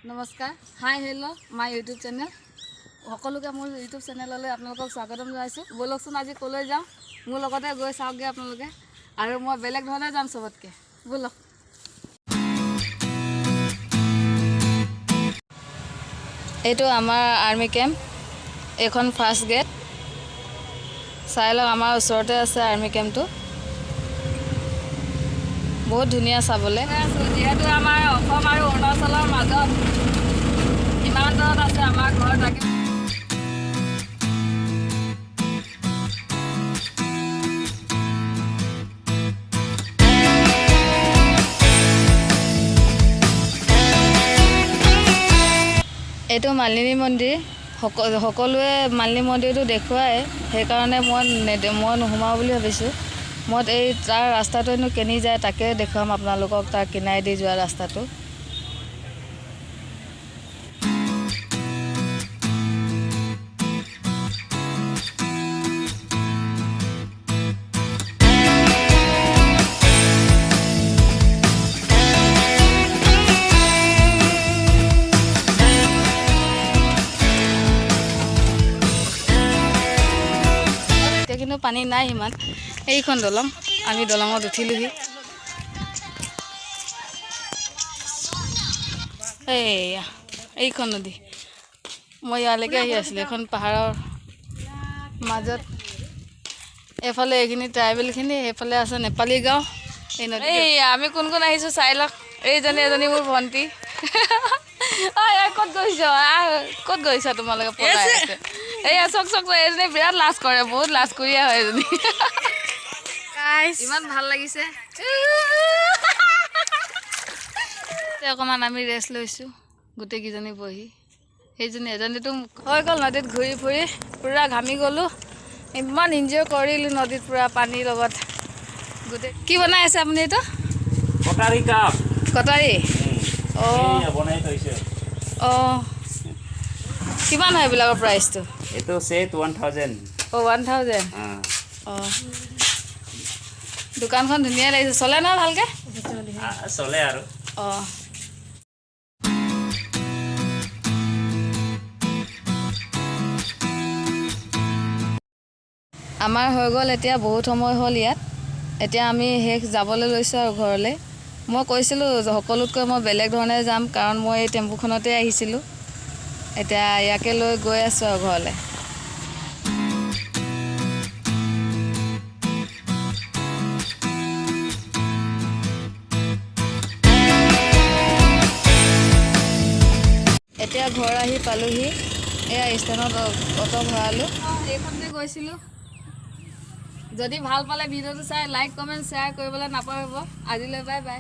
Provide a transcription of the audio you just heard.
নমস্কাৰ, Hi, hello, my YouTube channel. সকলোকে মোৰ ইউটিউব চেনেললৈ আপোনালোকক স্বাগতম জনাইছোঁ। ব'লকচোন, আজি ক'লৈ যাওঁ, মোৰ লগতে গৈ চাওকগৈ আপোনালোকে। আৰু মই বেলেগ ধৰণে যাম চবতকৈ। ব'লক। এইটো আমাৰ আৰ্মি কেম্প। এইখন ফাৰ্ষ্ট গেট। চাই লওক, আমাৰ ওচৰতে আছে আৰ্মি কেম্পটো। বহুত ধুনীয়া চাবলৈ, যিহেতু আমাৰ অসম আৰু অৰুণাচলৰ মাজত সীমান্তত আছে আমাৰ ঘৰ। তাকে এইটো মালিনী মন্দিৰ। সকলোৱে মালিনী মন্দিৰটো দেখুৱাই, সেইকাৰণে মই নোসোমাওঁ বুলি ভাবিছোঁ। মই এই তাৰ ৰাস্তাটো হেনো কেনি যায়, তাকে দেখুৱাম আপোনালোকক, তাৰ কিনাৰেদি যোৱা ৰাস্তাটো। এতিয়া কিন্তু পানী নাই ইমান। এইখন দলং, আমি দলঙত উঠিলোহি। এইয়া এইখন নদী। মই ইয়ালৈকে আহি আছিলোঁ। এইখন পাহাৰৰ মাজত, এইফালে এইখিনি ট্ৰাইবেলখিনি, সেইফালে আছে নেপালী গাঁও। এই নদী। এই আমি কোন কোন আহিছোঁ চাই লওক। এইজনী, এজনী মোৰ ভণ্টি। ঐ ঐ, ক'ত গৈছ? আহ, ক'ত গৈছ? তোমালোকে পলাই আছে। এইয়া চক চক, এইজনী বিৰাট লাজ কৰে, বহুত লাজকুৰীয়া হয় এজনী। ইমান ভাল লাগিছে। অকণমান আমি ৰেষ্ট লৈছোঁ গোটেইকেইজনী বহি। সেইজনী এজনীতো হৈ গ'ল। নদীত ঘূৰি ফুৰি পূৰা ঘামি গ'লোঁ। ইমান এনজয় কৰিলোঁ নদীত পূৰা পানীৰ লগত গোটেই। কি বনাই আছে আপুনি এইটো? কটাৰী কাপ। কটাৰী? অঁ। এইয়া বনাই থৈছে। অঁ, কিমান হয় এইবিলাকৰ প্ৰাইচটো? এইটো ছেট 1000। অঁ, 1000। অঁ, দোকানখন ধুনীয়া লাগিছে। চলে নহয় ভালকৈ? চলে আৰু। অঁ। আমাৰ হৈ গ'ল এতিয়া, বহুত সময় হ'ল ইয়াত। এতিয়া আমি শেষ যাবলৈ লৈছোঁ আৰু ঘৰলৈ। মই কৈছিলোঁ সকলোতকৈ মই বেলেগ ধৰণে যাম, কাৰণ মই এই টেম্পুখনতে আহিছিলোঁ। এতিয়া ইয়াকে লৈ গৈ আছোঁ আৰু ঘৰলৈ। এতিয়া ঘৰ আহি পালোহি। এয়া ষ্টেণ্ডত অ'টো ভৰালোঁ। এইখনতে গৈছিলোঁ। যদি ভাল পালে ভিডিঅ'টো চাই লাইক, কমেণ্ট, শ্বেয়াৰ কৰিবলৈ নাপাহৰিব। আজিলৈ বাই বাই।